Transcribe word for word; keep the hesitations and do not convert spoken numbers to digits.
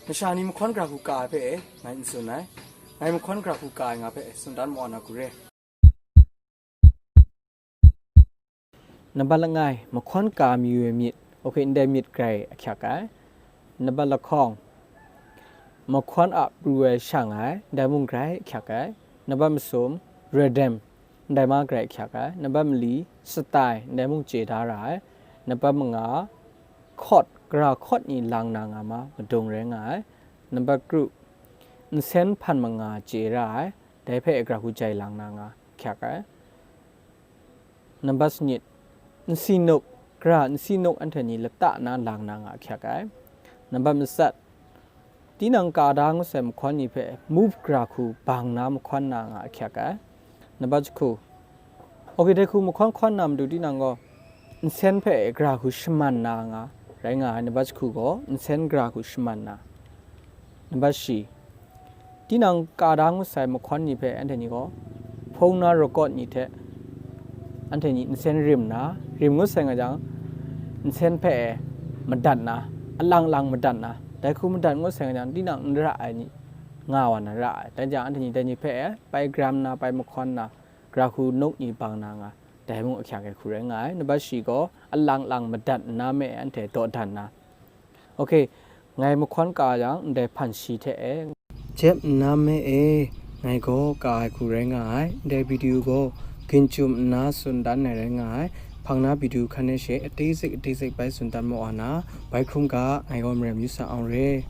Masha ni mahkawn gara hku ka ai hpe e, ngai n tsun ai. Ngai mahkawn gara hku ka ai nga hpe tsun dan mawa na hku re. Nambat langai, mahkawn ka mayu ai myit, ok, ndai myit grai ahkyak ai. Nambat lahkawng, mahkawn a pru ai shang ai, ndai mung grai ahkyak ai. Nambat masum, rhythm, ndai ma grai ahkyak ai. Nambat mali, satai, ndai mung chye da ra ai. Nambat manga, chord, gara chord ni lang na nga ma, madung rai nga ai. Nambat kru, nsen hpan manga chye ra ai, dai hpe gara hku jai lang na nga ahkyak ai. Nambat sanit, nsi nuk, gara nsi nuk anhte ni lata na lang na nga ahkyak ai. Nambat matsat, tinang ka da ngut sai mahkawn ni hpe move gara hku bang na mahkawn na nga ahkyak ai. Nambat jahku, ok, dai hku mahkawn hkawn na matu tinang gaw nsen hpe gara hku shaman na nga rai nga ai. Nambat jahku gaw nsen gara hku shaman na. Nambat shi, tinang ka da ngut sai mahkawn ni hpe anhte ni gaw hpung na rakawt ni hte anhte ni nsen rim na, rim ngut sai nga jang, nsen hpe e madat na, alang lang madat na, dai hku madat ngut sai nga jang, tinang n ra ai ni nga wa na ra ai. Dai jang, anhte ni dai ni hpe e pai gram na, pai mahkawn na, gara hku nuk ni bang na nga, dai mung ahkyak ai hku rai nga ai. Nambat shi gaw, alang lang madat nna me anhte dawdan na. Ok, ngai mahkawn ka yang, ndai hpan shi hte e, jep nna me e, ngai gaw ka ai hku rai nga ai. Ndai video gaw, ginchyum nna tsun dan ai rai nga ai. Hpang na video hkan e she, a tezek a tezek bai tsun dan mawa na, bai hkrum ga, ngai gaw maram yu sa awng re.